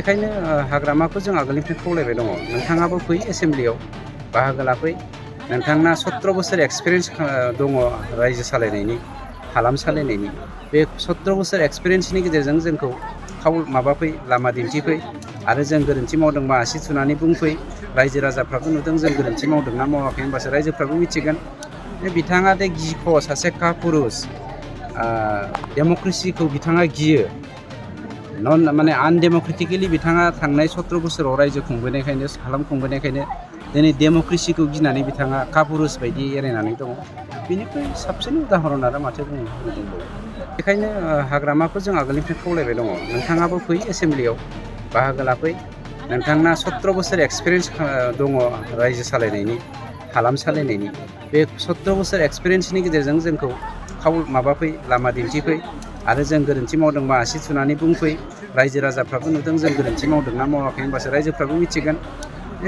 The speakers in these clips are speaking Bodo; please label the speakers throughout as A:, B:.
A: बेखायनो हाग्रामाखौ जों आगोलनिफ्राय खावलायबाय दङ नोंथाङाबो फै एसेम्ब्लियाव बाहागो लाफै नोंथांना 17 बोसोर एक्सपिरियेन्स दङ रायजो सालायनायनि हालाम सालायनायनि बे 17 बोसोर एक्सपिरियेन्सनि गेजेरजों जोंखौ माबाफै लामा दिन्थिफै आरो जों गोरोन्थि मावदोंबा आसि थुनानै बुंफै रायजो राजाफ्राबो नुदों जों गोरोन्थि मावदोंना मावाखै होनबासो रायजोफ्राबो मिथिगोन बिथाङा दे गिख' सासे कापुरुष डेम'क्रेसिखौ बिथाङा गियो माने आनडेम'क्रेटिकेलि बिथाङा थांनाय 17 बोसोराव रायजो खुंबोनायखायनो हालाम खुंबोनायखायनो दिनै डेम'क्रेसिखौ गिनानै बिथाङा कापुरुष बायदि एरायनानै दङ बेनिफ्राय साबसिन उदाहरन आरो माथो दंबावो बेखायनो हाग्रामाखौ जों आगोलनिफ्राय खावलायबाय दङ नोंथाङाबो फै एसेम्ब्लियाव बाहागो लाफै नोंथांना 17 बोसोर एक्सपिरियेन्स दङ रायजो सालायनायनि हालाम सालायनायनि बे 17 बोसोर एक्सपिरियेन्सनि गेजेरजों जोंखौ माबाफै लामा दिन्थिफै आरो जों गोरोन्थि मावदोंबा आसि थुनानै बुंफै रायजो राजाफ्राबो नुदों जों गोरोन्थि मावदोंना मावाखै होनबासो रायजोफ्राबो मिथिगोन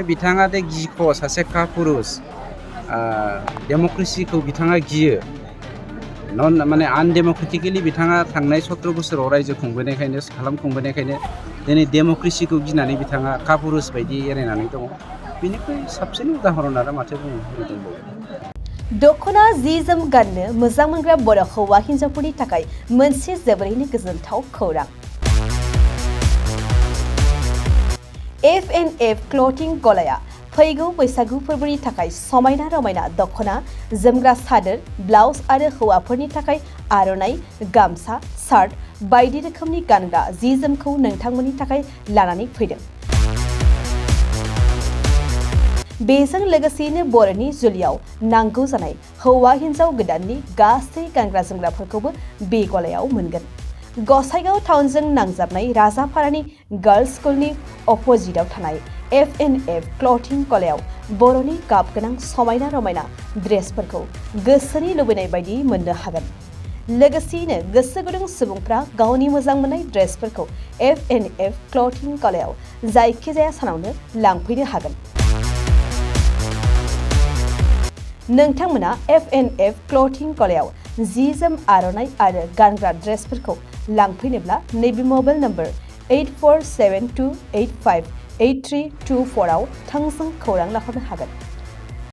A: बिथाङा दे गिख' सासे कापुरुष डेम'क्रेसिखौ बिथाङा गियो माने आनडेम'क्रेटिकेलि बिथाङा थांनाय 17 बोसोराव रायजो खुंबोनायखायनो हालाम खुंबोनायखायनो दिनै डेम'क्रेसिखौ गिनानै बिथाङा कापुरुष बायदि एरायनानै दङ बेनिफ्राय साबसिन उदाहरन आरो माथो दंबावो
B: दख'ना जि जोम गाननो मोजां मोनग्रा बर' हौवा हिन्जावफोरनि थाखाय मोनसे जोबोरैनो गोजोनथाव खौरां। F&F क्लथिं गलाया फैगौ बैसागु फोरबोनि थाखाय समायना रमायना दख'ना जोमग्रा सादोर ब्लाउज आरो हौवाफोरनि थाखाय आर'नाइ गामसा शार्ट बायदि रोखोमनि गानग्रा जि जोमखौ नोंथांमोननि थाखाय लानानै फैदों। बेजों लोगोसेनो बर'नि जुलियाव नांगौ जानाय हौवा हिन्जाव गोदाननि गासै गानग्रा जोमग्राफोरखौबो बे गलायाव मोनगोन। गसाइगाव टाउनजों नांजाबनाय राजापारानि गार्लस स्कुलनि अपोजिटआव थानाय F&F क्लथिं गलायाव बर'नि गाब गोनां समायना रमायना ड्रेसफोरखौ गोसोनि लुबैनाय बायदि मोननो हागोन। लोगोसेयैनो गोसो गुदुं सुबुंफ्रा गावनि मोजां मोननाय ड्रेसफोरखौ F&F क्लथिं गलायाव जायखिजाया सानावनो लांफैनो हागोन। नोंथांमोना F&F क्लथिं गलायाव जि जोम आर'नाइ आरो गानग्रा ड्रेसफोरखौ लांफैनोब्ला नैबे मबाइल नम्बर 8472858324 आव थोंजों खौरां लाहरनो हागोन।